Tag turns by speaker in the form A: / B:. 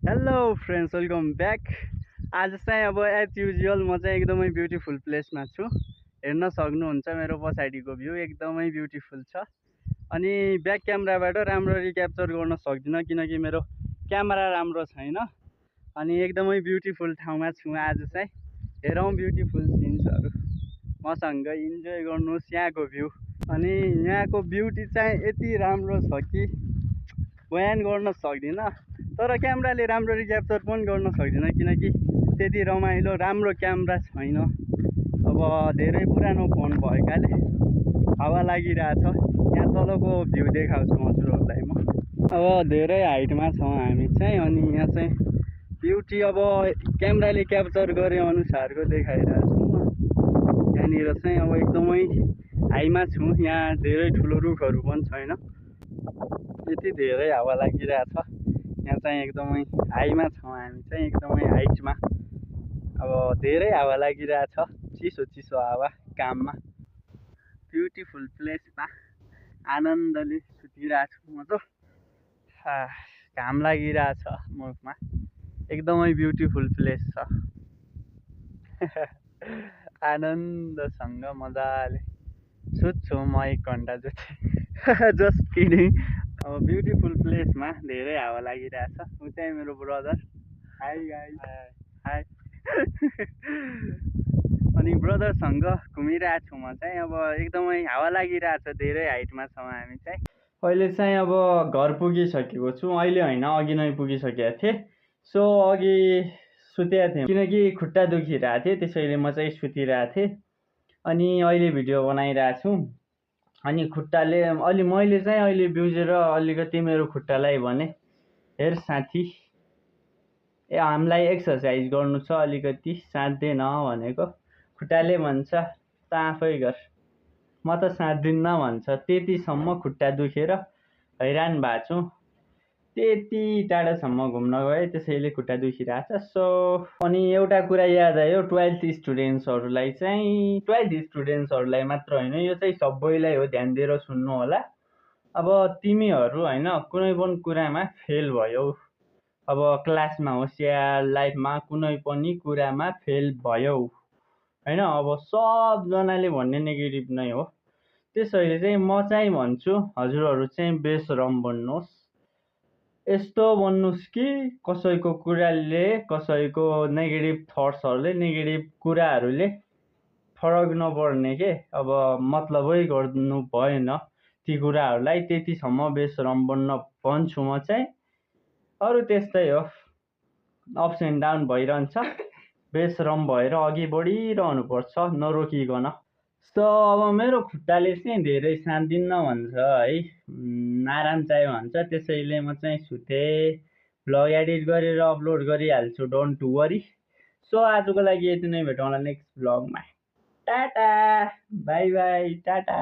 A: Hello friends, welcome back. आज चाहिँ अब एज युजुअल म चाहिँ एकदमै ब्युटिफुल प्लेसमा छु। हेर्न सक्नुहुन्छ मेरो पछाडिको भ्यू एकदमै ब्युटिफुल छ। अनि ब्याक क्यामेराबाट राम्ररी क्याप्चर गर्न सक्दिनँ किनकि मेरो क्यामेरा राम्रो छैन। अनि एकदमै ब्युटिफुल ठाउँमा छु आज चाहिँ। हेरौँ ब्युटिफुल सिन्सहरू, मसँग इन्जोय गर्नुहोस् यहाँको भ्यू। अनि यहाँको ब्युटी चाहिँ यति राम्रो छ कि बयान गर्न सक्दिनँ। तर क्यामेराले राम्ररी क्याप्चर पनि गर्न सक्दिनँ किनकि त्यति रमाइलो राम्रो क्यामेरा छैन। अब धेरै पुरानो फोन भएकाले हावा लागिरहेछ। यहाँ तलको भ्यू देखाउँछु हजुरहरूलाई म। अब धेरै हाइटमा छौँ हामी चाहिँ। अनि यहाँ चाहिँ ब्युटी अब क्यामेराले क्याप्चर गरे अनुसारको देखाइरहेको छु म। यहाँनिर चाहिँ अब एकदमै हाइमा छु। यहाँ धेरै ठुलो रुखहरू पनि छैन, यति धेरै हावा लागिरहेछ। यहाँ चाहिँ एकदमै हाइमा छौँ हामी चाहिँ, एकदमै हाइटमा। अब धेरै हावा लागिरहेछ, चिसो चिसो हावा काममा। ब्युटिफुल प्लेसमा आनन्दले सुतिरहेको छु म त। घाम लागिरहेछ मुखमा, एकदमै ब्युटिफुल प्लेस छ। आनन्दसँग मजाले सुत्छु म 1 घन्टा जति। Just kidding. अब ब्युटिफुल प्लेसमा धेरै हावा लागिरहेछ। ऊ चाहिँ मेरो ब्रदर। High guys, high. अनि ब्रदरसँग घुमिरहेको छु म चाहिँ। अब एकदमै हावा लागिरहेछ, धेरै हाइटमा छौँ हामी चाहिँ। अहिले चाहिँ अब घर पुगिसकेको छु। अहिले होइन, अघि नै पुगिसकेको थिएँ। सो अघि सुतेको थिएँ किनकि खुट्टा दुखिरहेको थियो, त्यसैले म चाहिँ सुतिरहेको थिएँ। अनि अहिले भिडियो बनाइरहेको छु। अनि खुट्टाले मैले चाहिँ अहिले बिउजेर अलिकति मेरो खुट्टालाई भने, हेर साथी, हामीलाई एक्सर्साइज गर्नु छ, अलिकति साँच्दैन भनेको। खुट्टाले भन्छ त आफै गर, म त साँच्दिनँ भन्छ। त्यतिसम्म खुट्टा दुखेर हैरान भएको छु। त्यति टाढासम्म घुम्न गएँ, त्यसैले खुट्टा दुखिरहेछ। सो अनि एउटा कुरा याद आयो, 12th स्टुडेन्ट्सहरूलाई चाहिँ, 12th स्टुडेन्ट्सहरूलाई मात्र होइन, यो चाहिँ सबैलाई हो, ध्यान दिएर सुन्नु होला। अब तिमीहरू होइन कुनै पनि कुरामा फेल भयो, अब क्लासमा होस् या लाइफमा कुनै पनि कुरामा फेल भयो होइन, अब सबजनाले भन्ने नेगेटिभ नै हो। त्यसैले चाहिँ म चाहिँ भन्छु हजुरहरू चाहिँ बेसरम बन्नुहोस्। यस्तो बन्नुहोस् कि कसैको कुराले, कसैको नेगेटिभ थट्सहरूले, नेगेटिभ कुराहरूले फरक नपर्ने के। अब मतलबै गर्नु भएन ती कुराहरूलाई। त्यतिसम्म बेसरम बन्न भन्छु म चाहिँ। अरू त्यस्तै हो, अप्स एन्ड डाउन भइरहन्छ। बेसरम भएर अघि बढिरहनुपर्छ नरोकिकन। सो अब मेरो खुट्टाले चाहिँ धेरै साँच्दिनँ भन्छ है, आराम चाहियो भन्छ। त्यसैले म चाहिँ सुतेँ। भ्लग एडिट गरेर अपलोड गरिहाल्छु, डोन्ट वरी। सो आजको लागि यति नै, भेटौँला नेक्स्ट भ्लगमा। Tata, bye bye, Tata.